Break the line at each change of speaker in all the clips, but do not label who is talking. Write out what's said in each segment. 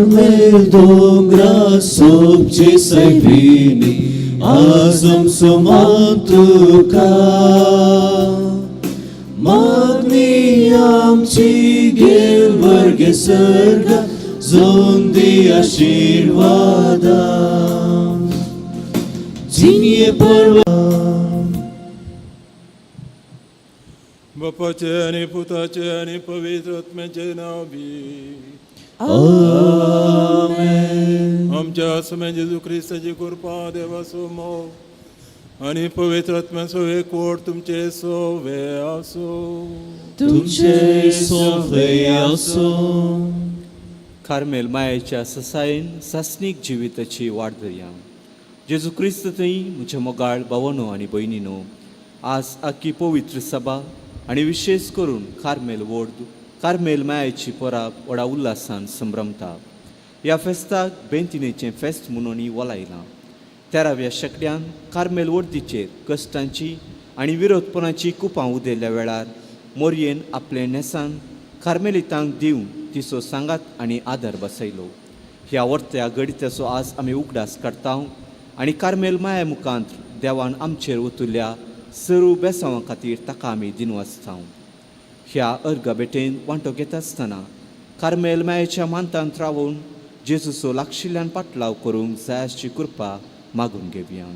Carmel दोंगरा सोबचे सैबिनी आजम सुमान तुका मागणी आमची गेल वर्गे सर्ग जोंदी आशीर्वादा जिनये पर्व
बापाचे आनी पुताचे आनी पवित्र आत्म्याचे नांव बी.
आमेन.
आमच्या आसमे जेजू क्रिस्ताची कृपा, देवाचो मोग आनी पवित्र आत्म्याचो एकवट तुमचे सोवे आसो.
तुमचे सोवे आसो.
कार्मेल मायेच्या ससायेन सासणीक जिविताची वाट धरया. जेजू क्रिस्त थंय म्हज्या मोगाळ भावनो आनी भयणीनो, आज आख्खी पवित्र सभा आनी विशेश करून कार्मेल वोर्द कार्मेल मायेची परब व्हडा उल्हासान संभ्रमता. ह्या फेस्ताक बेंतिनेचें फेस्त म्हणून वलायलां. 13व्या शेंकड्यान कार्मेल वर्दीचेर कश्टांची आनी विरोधपणाची कुपां उदेल्ल्या वेळार मोरयेन आपले न्हेसान कार्मेलितांक दिवन तिचो सांगात आनी आदार बसयलो. ह्या वर्त्या घडिताचो आज आमी उगडास काडटा आनी कार्मेल माया मुखांत देवान आमचेर ओतुल्ल्या सर्व बेसांवां खातीर ताका आमी दिनवासता. ह्या अर्गा भेटेन वांटो घेता आसतना कार्मेल मायेच्या मानतांत रावून जेजूचो लागशिल्ल्यान पाटलाव करूंक जाय आसची कृपा मागून घेवया.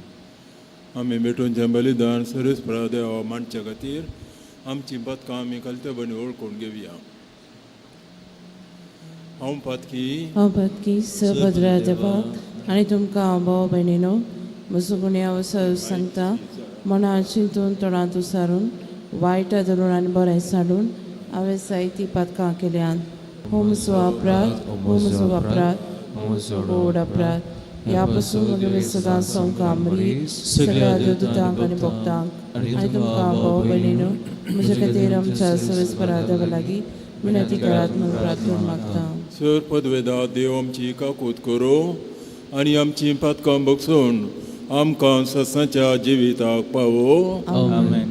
आमी भेटूनचें बलिदान सर्वेस्परा देवा मांडच्या खातीर आमची पदकां आमी कलतेपणी वळखून घेवया. हांव पातकी.
हांव पातकी. सभद्रा देवाक आनी तुमकां हांव भाव भयणीनो म्हजो गुन्यांव सांगता. मनां चिंतून, तोंडांत उसारून, वायट धरून आनी बरें सांडून हांवें जायतीं पातकां केल्यांत. हो म्हजो अपराध, हो म्हजो अपराध, व्हड अपराध. ह्या पासून म्हगेलें सदां संवकामरी सगळ्या देवदूतांक आनी भक्तांक आनी तुमकां भाव भयणीनो म्हज्या खातीर आमच्या सर्वेस्परा देवा लागीं विनंती करात म्हूण प्रार्थना मागता.
सर पदवेदा देव आमची काकूत करूं आनी आमची पातकां बगसून आमकां ससाच्या जिविताक पावो.
आमेन.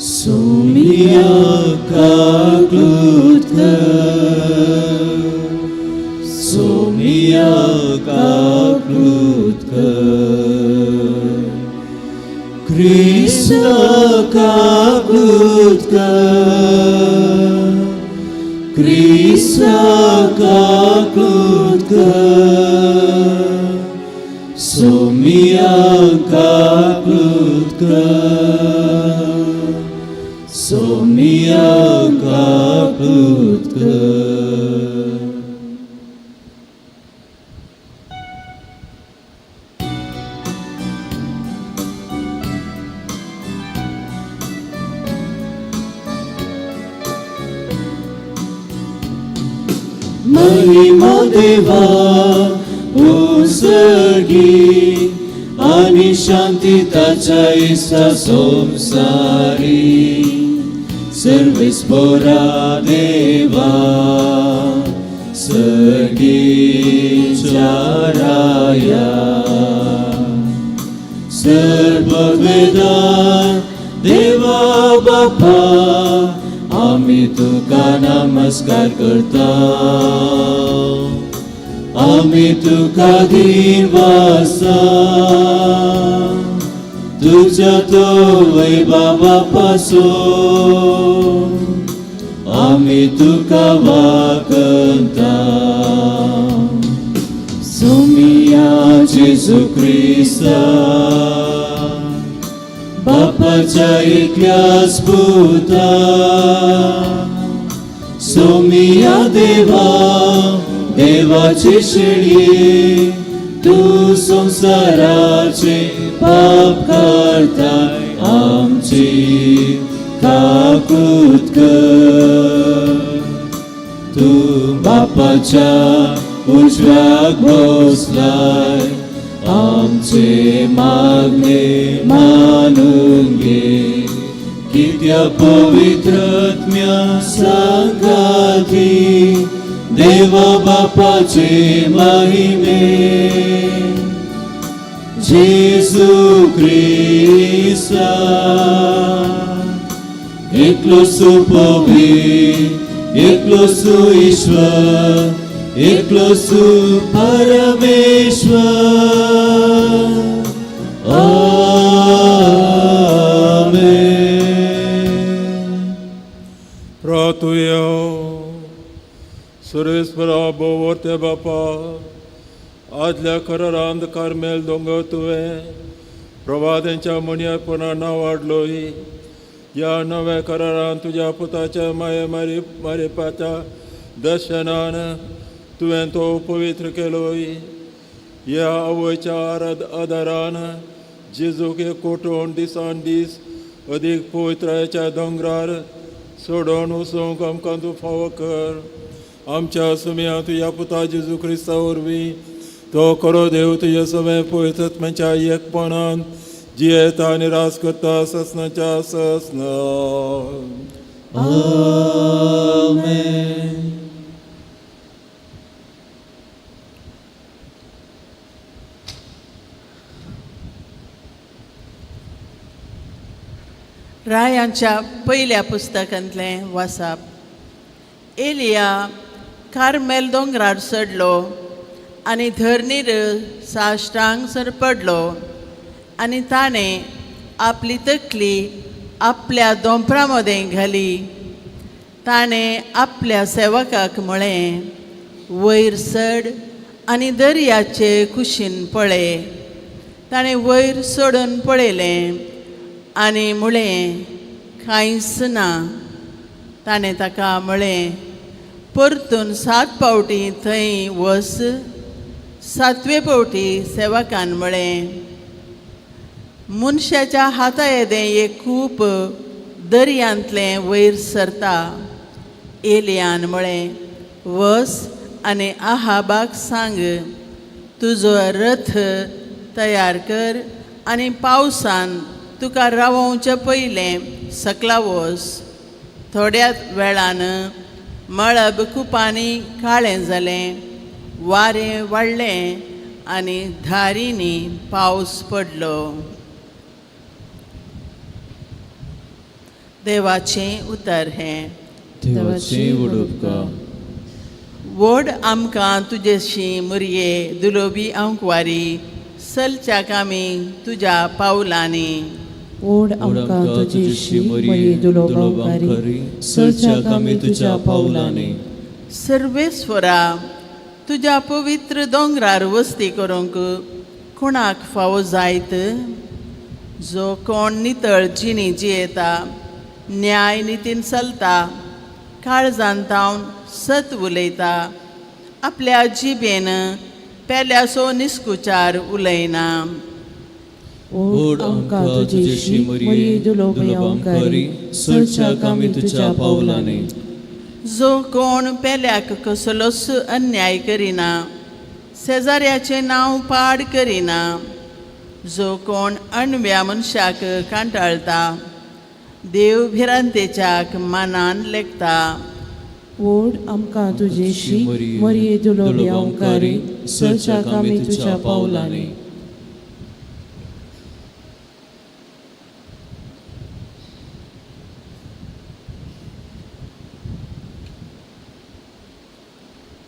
सोमिया काकूत कर, सोमिया काकूत कर, क्रिस्ता काकूत कर, क्रिस्ता काकूत कर, सोमिया काकूत कर, सोमिया काकूत कर. महिमा देवा उंसगी आणि शांती ताच्या इस्ता संसारी. सर्वेस्पोरा देवा सर्गीच्या राया, सर्ववेदा देवा बापा, आमी तुका नमस्कार करता, आमी तुका दिनवासा. तुझ्या तो वैभवा पासून आमी तुका वाकंता. सोमिया जेजू क्रिस्ता, बापाच्या एकल्याच पुता, सोमिया देवा, देवाचे शेळये, तू संसाराचे पाप करताय, आमची काकूत कर. तू बापाच्या उजव्याक बसलाय, आमचे मागणे मानून घे. कित्या पवित्र आत्म्या सांगाती देवा बापाचे महिमे. जेजू क्रिस्ता एकलो सुपवी एकलो सु ईश्वर एकलो सु परमेश्वर. आमेन.
प्रार्थुया. सर्वेस्परा भोवते बापा, आदल्या करारांत कार्मेल दोंगर तुवें प्रवाद्यांच्या मुनियापणा नांव हाडलोय. ह्या नव्या करारान तुज्या पुताच्या माये मारी मारिपाच्या दर्शनान तुवें तो पवित्र केलोय. ह्या आवयच्या आदारान जेजूक कोटोवन दिसान दीस अदीक पवित्रायेच्या दोंगरार सोडोवन वचूंक आमकां तूं फावो कर. आमच्या सुम्या तुज्या पुता जेजू क्रिस्ता वरवीं तो खरो देव तुज्या सगळें पवित्रत्म्याच्या एकपणान जियेता आनी राज करता ससनाच्या ससना.
आमेन.
रायांच्या पयल्या पुस्तकांतलें वासाप. एलिया कार्मेल दोंगरार चडलो आनी धरणीर साश्टांग सर पडलो आनी ताणें आपली तकली आपल्या दोंपरा मदें घाली. ताणें आपल्या सेवकाक म्हळें, वयर चड आनी दर्याचे कुशीन पळय. ताणें वयर चडून पळयलें आनी म्हळें, कांयच ना. ताणें ताका म्हळें, परतून सात फावटी थंय वच. सातवे फावटी सेवकान म्हळें, मनशाच्या हाता येदें एक कूप दर्यांतलें वयर सरता. एलियान म्हळें, वच आनी आहाबाक सांग, तुजो रथ तयार कर आनी पावसान तुका रावोवचें पयलें सकला वच. थोड्याच वेळान मळब कुपांनी काळें जालें, वारें वाडलें आनी धारींनी पावस पडलो. देवाचें उतर हें.
देवाचें उडोवका.
व्हड आमकां तुजेशी मुरये दुलोबी आंकवारी, चलच्याक आमी तुज्या पावलांनी.
ओढ आमकां तुजीशी मरी दुलोबांकारी, चलच्याक आमी तुज्या पावलांनी.
सर्वेस्वरा, तुज्या पवित्र दोंगरार वस्ती करूंक कोणाक फावो जायत? जो कोण नितळ जिणी जियेता, न्याय नितीन चलता, काळजान तावन सत उलयता, आपल्या जिबेन पेल्याचो निस्कुचार उलयना.
ओढ आमकां तुजेशी मरी दुलोबांकारी, चलच्याक आमी तुज्या पावलांनी.
जो कोण पेल्याक कसलोच अन्याय करिना, शेजाऱ्याचें नांव पाड करिना, जो कोण अणव्या मनशाक कांटाळटा, देव भिरांतेच्याक मानान लेखता.
ओढ आमकां तुजेशी मरी दुलोबांकारी, चलच्याक आमी तुज्या पावलांनी.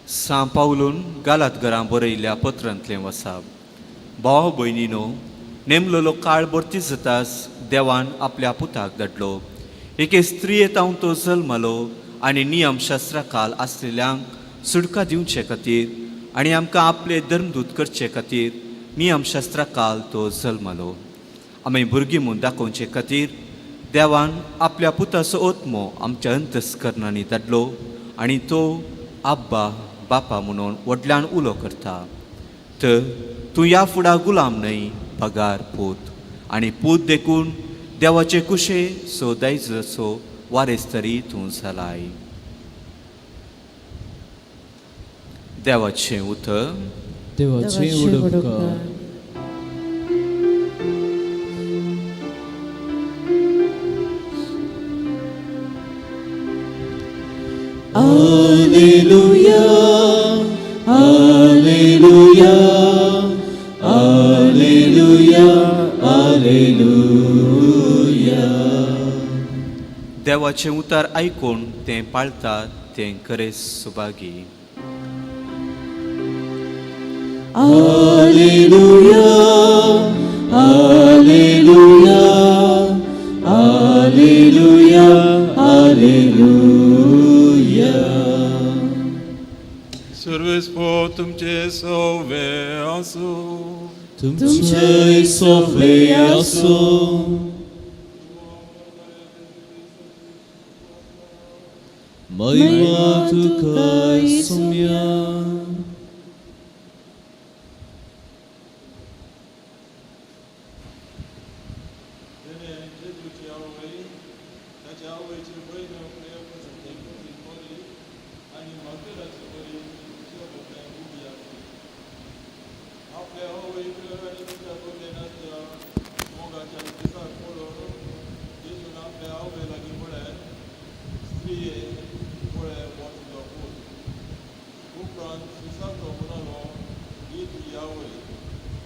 सां पावलून गालात घरां बरयल्ल्या पत्रांतलें वसाप. भाव भयणीनो, नेमलेलो काळ भरती जातास देवान आपल्या पुताक धाडलो. एके स्त्रिये तावन तो जल्मलो आनी नियमशास्त्रा खाल आसलेल्यांक सुटका दिवचे खातीर आनी आमकां आपले धर्मदूत करचे खातीर नियमशास्त्रा खाल तो जल्मलो. आमी भुरगीं म्हूण दाखोवचे खातीर देवान आपल्या पुताचो ओत्मो आमच्या अंतस्करणांनी धाडलो आनी तो आब्बा बापा म्हणून व्हडल्यान उलो करता. तर तूं ह्या फुडा गुलाम न्हय, पगार पूत, आनी पूत देखून देवाचे कुशे सो दायजसो वारेस तरी तूं जालाय. देवाचें उतर.
देवाचें उडोवका. Alleluia, Alleluia, Alleluia.
देवाचें उतार आयकून तें पाळतात तें खरें Subhagi.
Alleluia, Alleluia, Alleluia, Alleluia.
सर्वेस्पो तुमचे सवे आसूं.
तुमचे सोफे आसूं. महिमा तुका सुम्या.
जेणे जेजूची आवय, ताच्या आवयची भयण क्लेओपासाची कुजीन मरी आनी मागदेलाची मरी तिच्या भोंवतणी उबी आसली. आपल्या आवयक आनी तिच्या भयणीन आसल्या मोगाच्या दिसाक पळोवन जेजून आपल्या आवय लागीं म्हळें, स्त्रिये, पळय हो तुजो पूत. उपरांत सुसाक तो म्हणालो, ही तुजी आवय.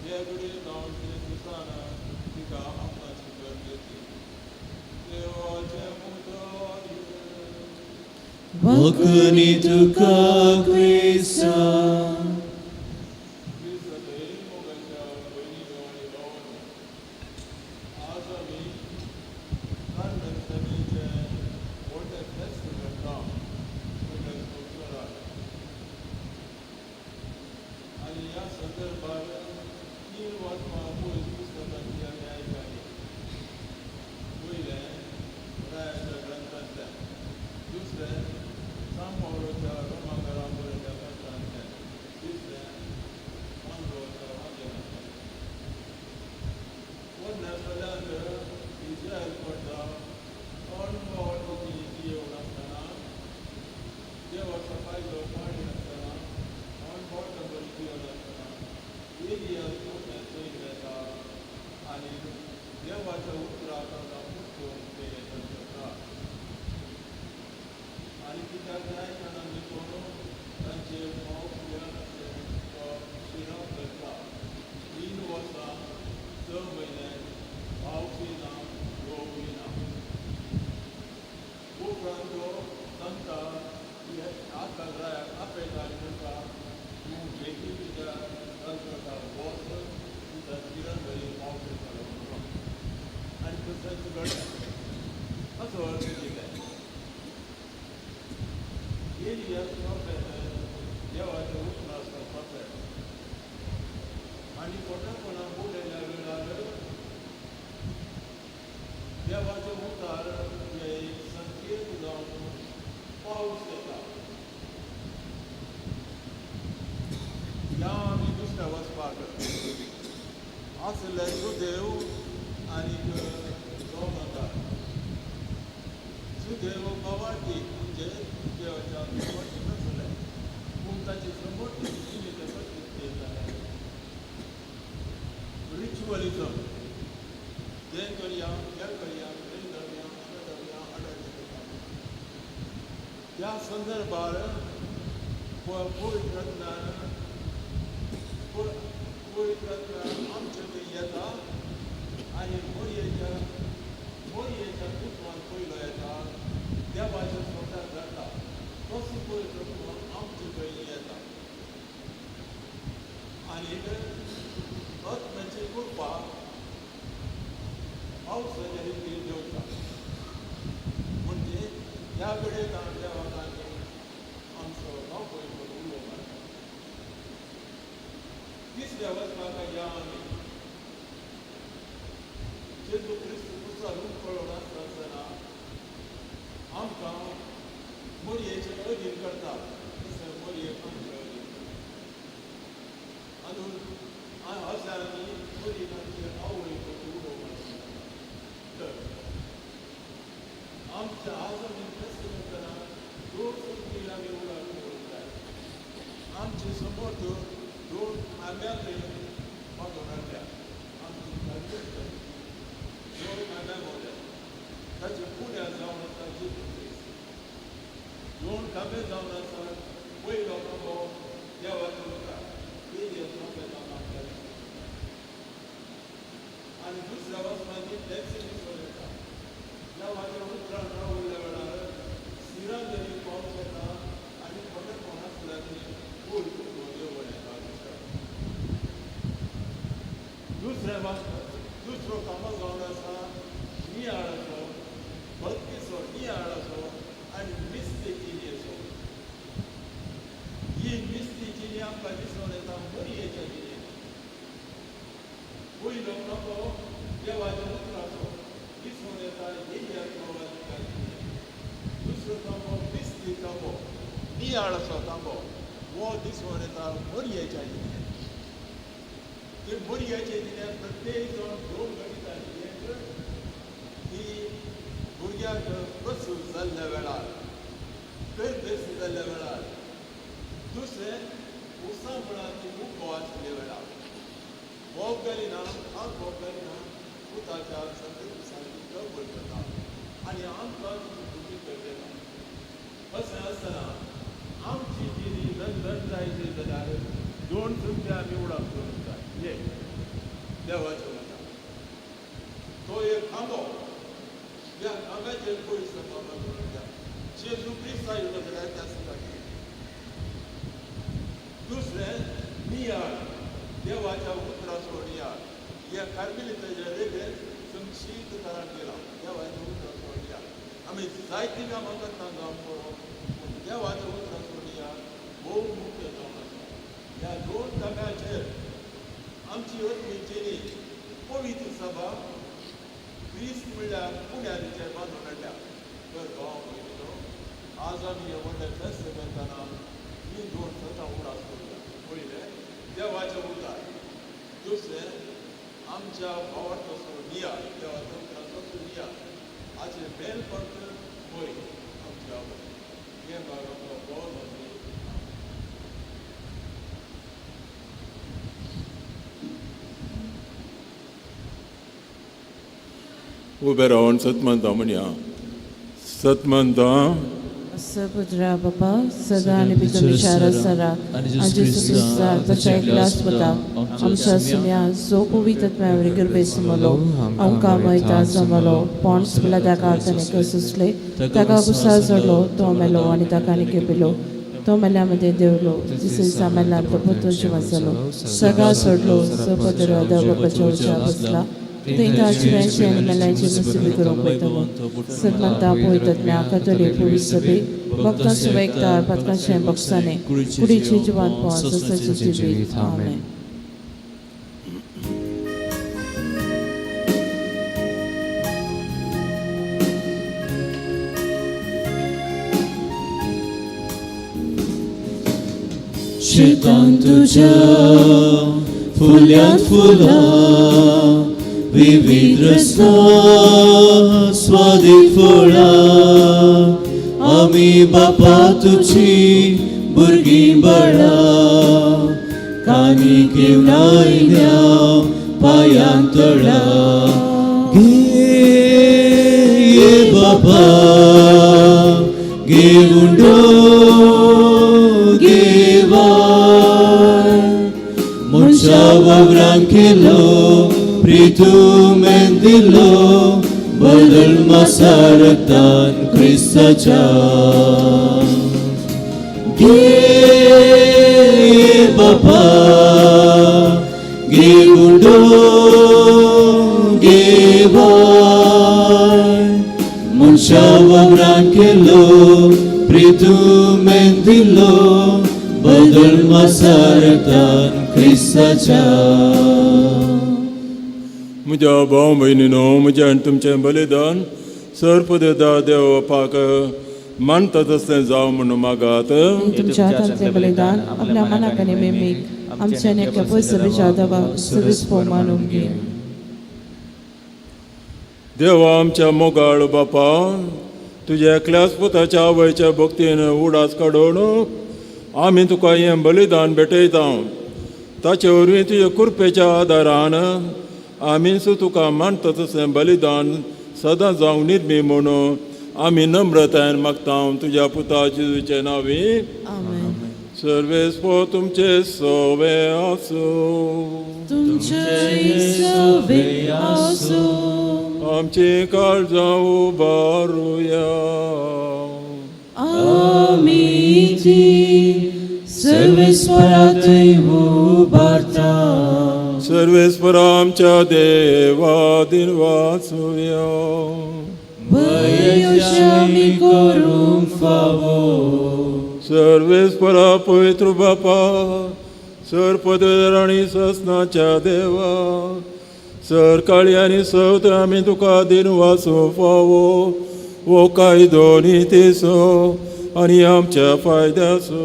ते घडये जावन ते सुसान तिका आपणाची घर घेतली. देवाचें उतर.
वखणी तुका क्रिस्ता.
क्रिस्ताचे मोगाच्या भयणीनो आनी भावांनो, आज आमी कार्मेल फॅमिलीचें व्हडलें फेस्त करता सगळ्या संवसाराक. आनी ह्या संदर्भार तीन वाचपां पयस पुस्तकांतली आमी आयकली. पयलें रायाच्या ग्रंथांतलें, दुसरें सांत पावलोच्या रोमांकरा बरयल्ल्या पत्रांतलें, तिसरें मांद्रोच्या वाक्यांतलें. पोरण्या सल्यांत इस्रायल पडटा अणभवाची जियेवन आसतना, देवाचो कायदो पाळी नासतना, अणभवाच्या बरी जियेवन आसतना एलियास कोंकण्यात चोयन येता आनी देवाच्या उतराक ताका पुटोवन ते करता आनी कित्याक आयकना देखून तांचेर पावस येनासलें तो शिराप करता. 3 वर्सां 6 म्हयने पावस येना, रोग येना. उपरांत तो सांगता, आकाश आपयता आनी म्हणटा, तूं बेगीन तुज्या राजवटा वच, तुज्या शिरान बरी पावस येतलो म्हणून. आनी तशेंच घडलें. असो अर्थ कितें? एलियास प्रोफेट देवाचें उतरां आसता प्रोफेट आनी खोटेपणां उलयल्या वेळार देवाचें उतार हे एक संकेत जावन पावस येता. ह्या आमी दुसऱ्या वचपाक आसले सुदेव आनी दोन. सुदेव बाबाटी म्हणजे देवाच्या समर्थी नासले, पूण ताची समर्थी जिवीत कशें जालें. रिच्युअलिजम, तें करया, हें करया, थंय धरया, हांगा धरया, हाडा करया. त्या संदर्भार पवित्र पवित्र आमचे थंय येता आनी मोरयेच्या मोरयेच्या कुटुंबान पयलो येता, देवाच्या स्वता धरता तसो पवित्र आमचे थंय येता आनी आत्म्याची कृपा पावसाच्या रितीन देंवता. म्हणजे ह्या कडेन देवाक आमी आमचो बापूय म्हणून उलो मारता. तिसऱ्या वचपाक या आमी जेजू क्रिस्त कुसार पळोवन आसता आसतना आमकां मोरयेचे अधीन करता, तशें मोरयेक आमचे अधीन करता. आनी अशें आमी मोरयेक आमचे आवय म्हणून उलो मारता. तर आमच्या आज आमी फेस्त करतना दोन संगतीन आमी उलो करूंक जाय. आमचे समोर दोन खांब्या थंय बांदून हाडल्या. आमची दोन खांब्या भोंवल्या, ताचे फुड्या जावन आसा जेजू क्रिस्त. दोन खांबे जावन आसा. पयलो खांबो देवाचो उतार, एलियास खांबे जावन आमकां दिसता. आनी दुसऱ्या वचपाची टॅक्सी दिसून येता. देवाच्या उतरान रावल्या नियाळ आसा तांबो हो दिसून येता मोरयेच्या जिणेंत. ते मोरयेच्या जिणेंत प्रत्येक जाण दोन गणितां, एक की भुरग्याक प्रसूत जाल्ल्या वेळार, गर्भेस्त जाल्ल्या वेळार, दुसरें उसां मुळांची उबो आशिल्ल्या वेळार. भोग घालिना, हात भोग घालिना, पुताच्या संत दिसांनी कबूल करता आनी आमकां तिची भुरगीं करता. अशें आसतना आमची जिणी धन जायची जाल्यार दोन सुद्दां आमी उडास करूंक जाय. एक देवाचें उतर, तो एक खांबो, ह्या खांब्याचेर पयस करूंक जाय. जेजू क्रिस्ता येयलो जाल्यार त्या सुद्दां. दुसरें नियाळ, देवाच्या उतराचो नियाळ. ह्या कार्मेलीताच्या रेगेन संक्षीत तरान गेला देवाच्या उतराचो नियाळ. आमी जायतीं कामां करता जावं पुरो, पूण देवाच्या उतराचो नियाळ भोव मुख्य जावन आसा. ह्या दोन तांब्याचेर आमची आत्मीक जिणी पवित्र सभा क्रिस्त म्हणल्यार पुण्याचेर बांदून हाडल्या. तर भाव भयणीनो, आज आमी हे व्हडलें फेस्त करतना ही दोन सतां उडास करुया. पयलें देवाचें उतर, दुसरें आमच्या भावार्थाचो नियाळ, देवाच्या उतराचो नियाळ. हाचें मेल फक्त पळय आमची आवय हें भाग आमकां बरो जातली. उबे रावन सतमंता म्हणया. सतमंता
सपुत्रा बापा सदा आनी भितर विचार सरा आनी जेजू क्रिस्ता ताच्या एकल्याच पुता आमच्या सुम्या जो पवित्र आत्म्यावरी गर्भेस मलो आमकां मयता जमलो पोंड्स पिलाता ताणें कसुसले ताका कुसार चडलो तो मेलो आनी ताका आनी केपिलो तो मेल्या मदें देंवलो तिसरे मेल्यान तो पुत्र जिवन जालो सगळा सोडलो सपुत्र देव बापाच्या उज्या बसला थंय ताची आनी मेल्यांची मुसीबी करूंक वयतलो. सदमंता पवित्रज्ञा कथोलीक पवित्र सभे भक्तां सुवेकतार पातकांचें बक्षाणें कुडीचें जिवानपण ससाचें जिवीत. आमेन.
शेतान तुझ्या फुल्यांत फुलां विविध रसा स्वादीक फळां आमी बापा तुजी भुरगीं बाळां कानी घेवन आयल्या पांयां तळा. घे बापा घेवन घेवाय मनशा वावरान केलो प्रीतू मेंदिलो बदल मासारतान क्रिस्ताच्या. घे बापा घेवन घेवाय मनशा वावरान केलो प्रीतू मेंदिलो बदल मासारतान क्रिस्ताच्या.
म्हज्या भाव भयणीनो, म्हजें आनी तुमचें बलिदान सर्पदेदा देव बापाक मानता तसलें जावं म्हणून मागात.
तुमच्या हातांतलें बलिदान आपल्या मनाक आनी मेमीक आमच्या आनी एका पयसबीच्या देवाक सर्वीस मानून घे.
देवा आमच्या मोगाळ बापा, तुज्या एकल्याच पुताच्या आवयच्या भक्तीन उडास काडून आमी तुका हें बलिदान भेटयता. ताचे वरवीं तुज्या कृपेच्या आदारान आमीच तुका मानता तसलें बलिदान सदां जावंक निर्मी म्हणून आमी नम्रतायेन मागता तुज्या पुता जेजूचे नांवी.
आमेन.
सर्वेस्पो तुमचे सोवे आसूं.
तुमचें सवे आसूं.
आमची काळजां उबारुया.
आमी ती सर्वेस्पराथंय उबारता.
सर्वेस्परा आमच्या देवा दिन वाचुया.
वयोशामी करूंक फावो.
सर्वेस्परा पवित्र बापा, सर पदर आनी ससनाच्या देवा, सर काळी आनी सवत आमी तुका दिन वाचूं फावो. वो कायदो नी तेसो आनी आमच्या फायद्याचो.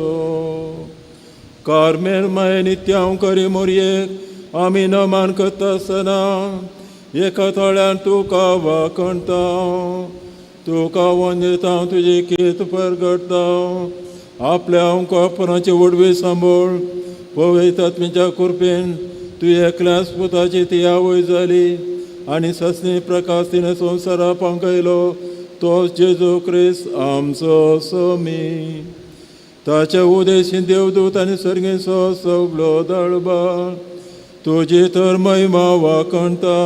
कार्मेल माय नित्यांव करी मोरयेक आमी नमान करता आसतना एका थळ्यान तुका वाखणता, तुका वंदिता, तुजी कीर्त परगडटा. आपल्या अंकापणाची वडवी सांबळ पवित्र आत्म्याच्या कृपेन तूं एकल्याच पुताची ती आवय जाली आनी ससनी प्रकाश तिणें संवसारा पांगयलो तोच जेजू क्रिस्त आमचो स्वामी. ताचे उदेशी देवदूत आनी सर्गीं सगलो दळबा तुजी तर महिमा वाखणता.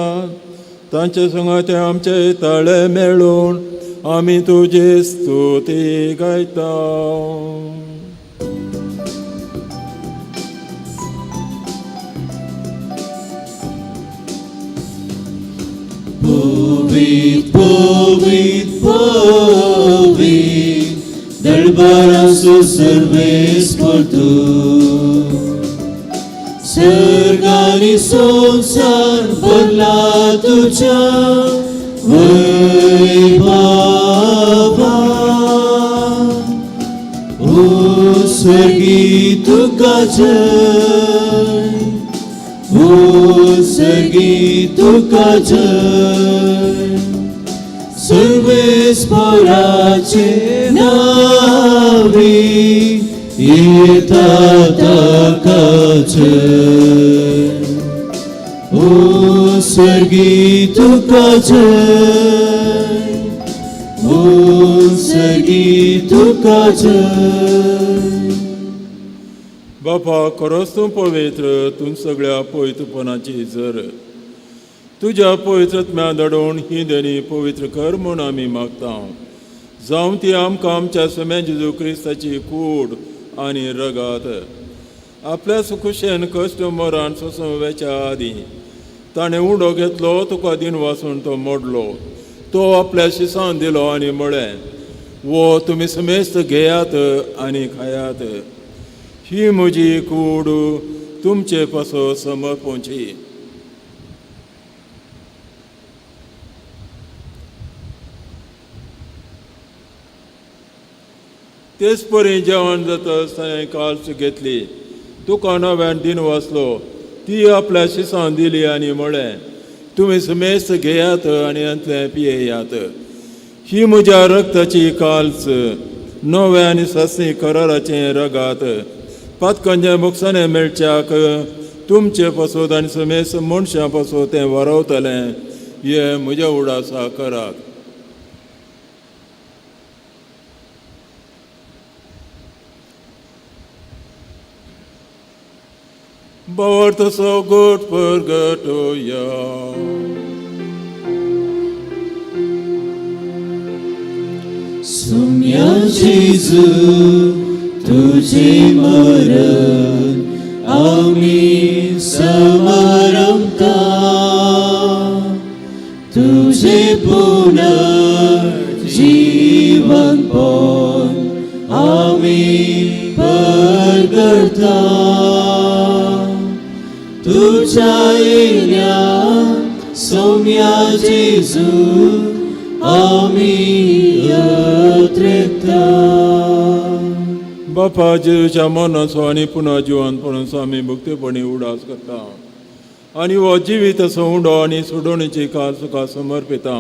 तांचे संगाते आमचे ताळे मेळून आमी तुजी स्तुती गायता.
पवित पवित पवित दळबाराचो सर्वेस्पर तूं, सर्ग आनी संवसार भरला तुज्या वैभवान. ओ स्वर्गी तुका जय, ओ स्वर्गी तुका जय, सर्वेस्पराचे नावी येता ताका जय. ओ स्वर्गी तुका जय, ओ स्वर्गी तुका जय.
बापा खरोच तूं पवित्र, तूं सगळ्या पवित्रपणाची जर तुज्या पवित्रत्म्या धाडून ही देणी पवित्र कर म्हूण आमी मागता. जावं ती आमकां आमच्या स्वाम्या जेजू क्रिस्ताची कूड आनी रगात. आपल्या सुखुशेन कश्ट मरण सोंसून वेच्या आदीं ताणें उडो घेतलो, तुका दिन वासून तो मोडलो, तो आपल्या शिसान दिलो आनी म्हळें, वो तुमी समेस्त घेयात आनी खायात, ही म्हजी कूड तुमचे पासो समर्पोवची. तेच परी जेवण जाता ताणें काल्स घेतली, तुका नव्यान दिन वाचलो, ती आपल्या शिसान दिली आनी म्हळें, तुमी समेस्त घेयात आनी हांतलें पियेयात, ही म्हज्या रक्ताची काल्स, नव्या आनी सासणी कराराचें रगात, पातकांच्या मुकसाणें मेळच्याक तुमचे पासत आनी समेस्त मनशां पासत तें वारवतलें, हें म्हज्या उडासा करात. भावार्थ सगट परगटोया.
सुम्या जेजू तुझे मरण आमी समारंभता, तुझे पुनर्जीवन पण आमी परगडता. तुझ्या येण्या सौम्या जेजू आमी अत्रेता.
बापा जेजूच्या मरणाचो आनी पुनः जिवनपणाचो आमी मुक्तेपणी उडास करता आनी हो जिवीत असो उंडो आनी सोडोवणेची काल तुका समर्पिता.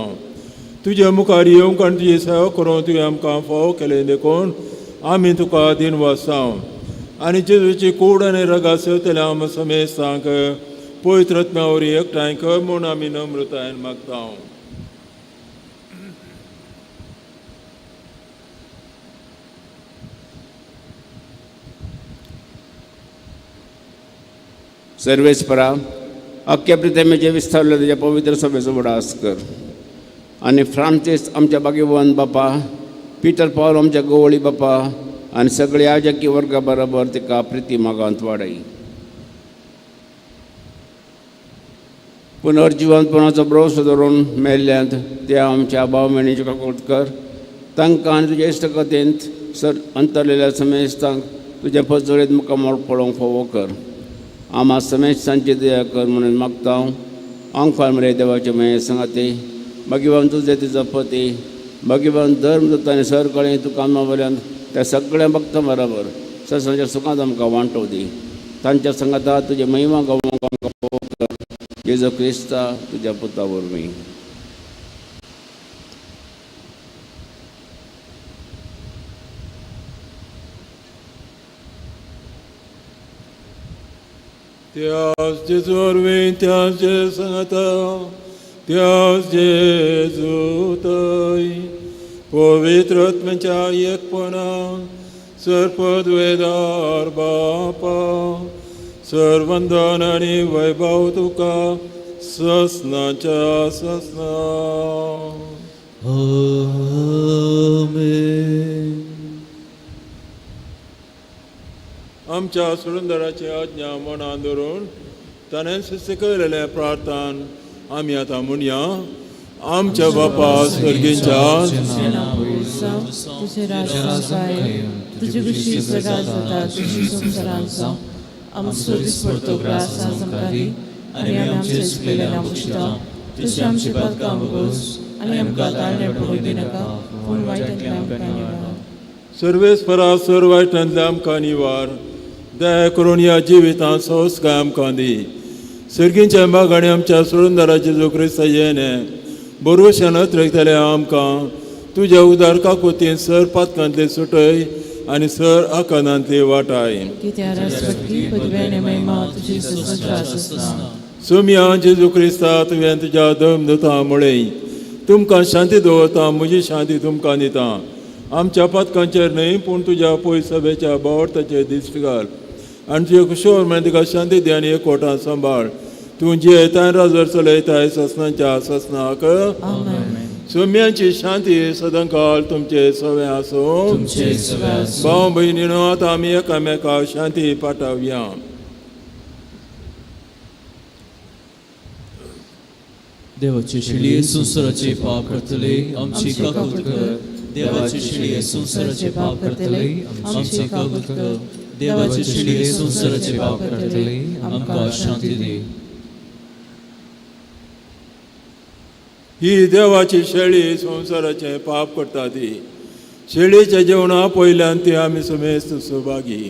तुज्या मुखार येवंक आनी तुजी सेवा करूंक तुवें आमकां फावो केलें देखून आमी तुका दिन वाचता. आनी जेजूची कूड आनी रगात सेवतल्या आम समेस्तांक पवित्र आत्म्या वरवीं एकठांय कर म्हूण आमी नम्रतायेन मागता.
सर्वेस्परा अख्ख्या प्रिथमेचे विस्तारले तुज्या पवित्र सभेचो उडास कर आनी फ्रांसीस आमच्या बागेवन बापा, पिटर पावल आमच्या गवळी बापा आनी सगळे याजकी वर्गा बरोबर तिका प्रिती मागांत वाडय. पुनर्जिवनपणाचो भरोसो धरून मेल्ल्यांत त्या आमच्या भाव भयणीच्यो काकूट कर, तांकां आनी तुज्या इश्टकथेंत सर अंतरलेल्या समेस्तांक तुज्या पजरेंत मुखामळ पळोवंक फावो कर. आमा समेस्तांची दया कर म्हणून मागता हांव. आंगफार मरे देवाचे मये सांगाते भाग्यवान तुजें तुजो पती भाग्यवान धर्म जाता आनी सर कळें तुका आमवल्यान त्या सगळ्या भक्तां बराबर ससाच्या सुखांत आमकां वांटो दी. तांच्या संगाता तुजे महिमा गावंक आमकां फावो कर, जेजू क्रिस्ता तुज्या पुता वरवीं.
त्यास जेजू वरवीं, त्यास जेजू सांगाता, त्यास जेजू थंय पवित्र आत्म्याच्या एकपणान सर्पद्वेदार बापा सर्वंदन आनी वैभव तुका ससनाच्या ससना.
आमेन.
आमच्या सुरंदराची आज्ञा मनान धरून ताणें शिकयलेलें प्रार्थन आमी आतां म्हणया. आमच्या बापा स्वर्गीच्या,
तुजें राज्य तुजी खुशी सदां जाता, तुजी संवसारांत जावं. आमचो दिसपडतो ग्रास आज आमकां दी आनी आमी आमचे चुकलेल्यांक बक्षिता, तशें आमची पातकां भोगोस आनी आमकां ताळणे पडूंक दिनाका, पूण वायटांतल्यान आमकां निवार.
सर्वेस्परा सर वायटांतल्या आमकां निवार. दया करून ह्या जिवितांत संस्कार आमकां दी. सर्गींच्या मागाणी आमच्या सुरंदराचे जो क्रिस्ता येणे बरोवशान अत्रेकतले आमकां तुज्या उदार काकुतीन सर पातकांतले सुटय आनी सर आकांतांतली वाटाय. सोम्या जेजू क्रिस्ता, तुवें तुज्या दम दिता म्हळें, तुमकां शांती दवरता, म्हजी शांती तुमकां दिता. आमच्या पातकांचेर न्हय पूण तुज्या पयस सभेच्या बावडताचेर दिश्ट घाल आनी तुजे कुशोर म्हळ्यार तुका शांती दी आनी एकवटान सांबाळ. तूं जियेताय राजर चलयताय ससनाच्या ससनाक. सोम्यांची शांती सदांकाळ तुमचे सवे आसूं. भाव भयणीनो, आतां आमी एकामेका शांती पाठोवया.
देवाची शिळये संवसाराचे पाप करतले आमची काकूत कर. देवाची शिळये संवसाराचे पाप करतले आमची काकूत कर. देवाची शिळये संवसाराचे पाप करतले आमकां शांती दी.
ही देवाची शेळी संवसाराचें पाप करता ती शेळीच्या जेवणा पयल्यान ती आमी समेस्त सहभागी.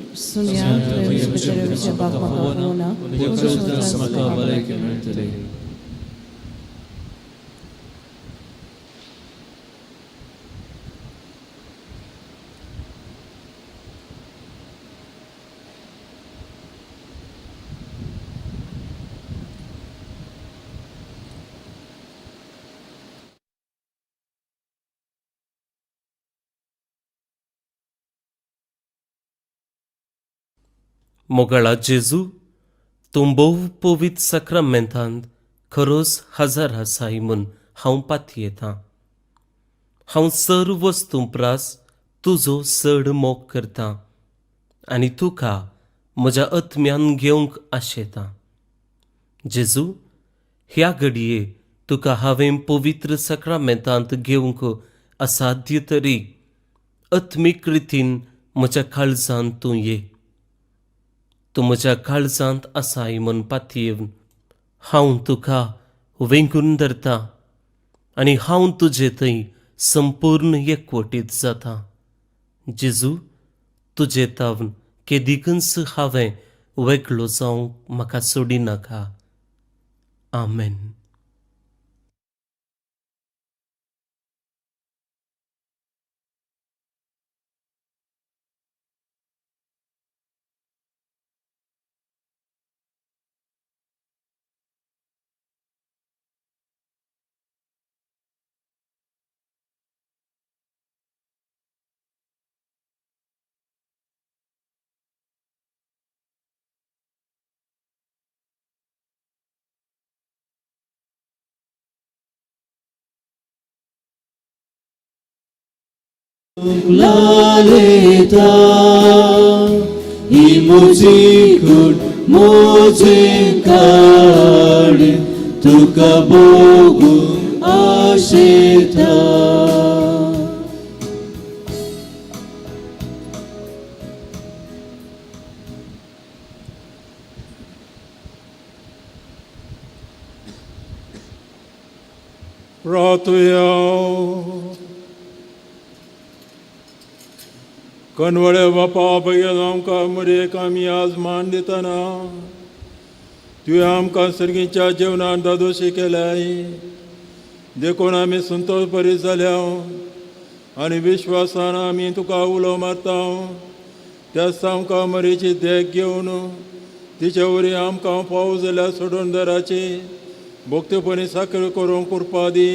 मोगाळा जेजू, तूं भोव पवित्र साक्रामेंतांत खरोच हजर आसाय म्हूण हांव पातयेतां. हांव सर्व वस्तूं प्रास तुजो चड मोग करतां आनी तुका म्हज्या आत्म्यान घेवंक आशेतां. जेजू, ह्या घडये तुका हांवें पवित्र साक्रामेंतांत घेवंक असाध्य तरी आत्मीक रितीन म्हज्या काळजांत तूं ये. तूं म्हज्या काळजांत आसाय म्हूण पातयेवन हांव तुका वेंगून धरता आनी हांव तुजे थंय संपूर्ण एकवटीत जाता. जेजू, तुजे तावन केदिकूच हांवें वेगळो जावंक म्हाका सोडिनाका. आमेन.
Laleta imuzikun muzinkari tuka bogun asheta.
Pratuya. कनवळे बापा बगेल आमकां मरेक आमी आज मान दितना तुवें आमकां सर्गीच्या जेवणान दादोशी केल्याय देखून आमी संतोष बरी जाल्या आनी विश्वासान आमी तुका उलो मारता. त्याच आमकां मरेची देख घेवन तिचे वरी आमकां पावस जाल्यार सोडून दराची भक्तपणी साखर करूंक कृपा दी.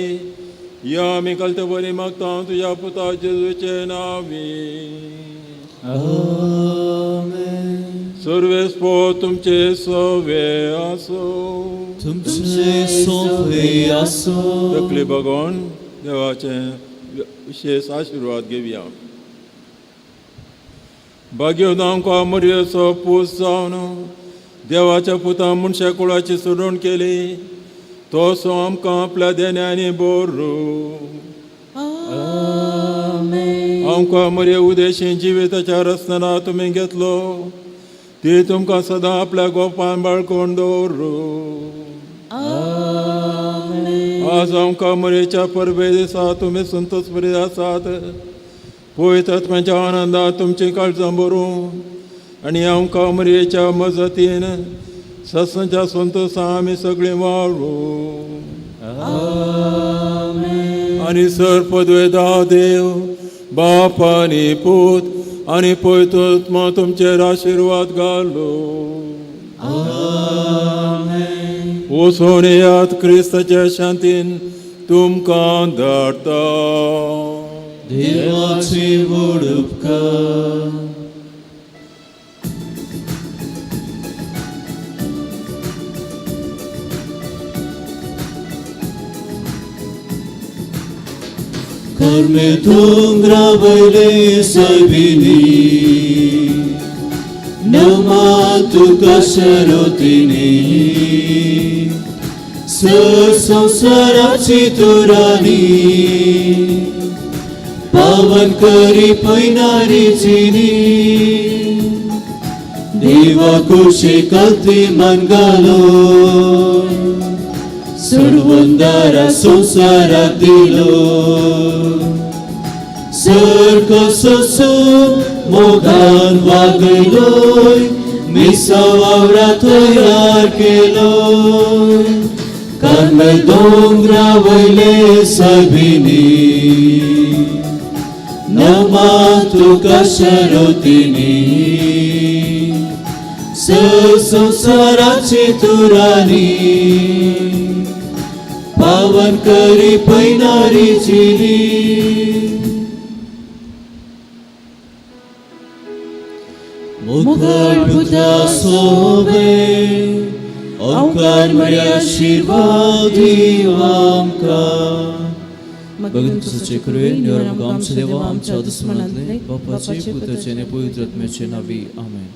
या आमी कलते बरी मागता तुज्या पुता जेजूचे नांवी. सर्वेस पो तुमचे सवे आसो.
तुमचे सोवे आसो.
तकली बगोन देवाचे विशेष आशिर्वाद घेवया. भाग्य आमकां मरयेचो पूस जावन देवाच्या पुता मनशा कुळाची सोडून केली तो सो आमकां आपल्या देण्यांनी बोरू. आमकां मरे उदेशी जिविताच्या रस्तना तुमी घेतलो ती तुमकां सदां आपल्या गोपान बाळकोण दवरू. आज आमकां मरेच्या परबे दिसा तुमी संतोष बरी आसात. पवित्र आत्म्याच्या आनंदात तुमची काळजां भरूं आनी आमकां मरयेच्या मजतीन सत्संच्या संतोषां आमी सगळीं वाळू. आनी सर पदवेदा देव बाप आनी पूत आनी पवित्र आत्मा तुमचेर आशिर्वाद घालो. वचून येयात क्रिस्ताच्या शांतीन तुमकां धाडटा.
देवाचे व्हड उपकार. कर्मे दोंगरा वयले सैबिनी नमा तुका शरोतिनी सर संवसाराची तुरानी पावन करी पैनारी चिनी देवा कुशे कल्ती मन घालो सोडवंदारा संवसाराक दिलो सर कसो मोगान वागयलोय मिसा वावरा तयार केलोय कार्मेल दोंगरा वयले सभिनी नमा तुका शरोतिनी सर संवसाराची तुरानी पावन करी पैनारी चिनी. मुखार पुता सोबे ओंकार मरे आशिर्वाद आमकां. भगवंत तुझे कृपे निवर आमकां आमच्या देवा आमच्या दुस्मनांतले बापाचे पुताचे आनी पवित्र आत्म्याचे नांवी. आमेन.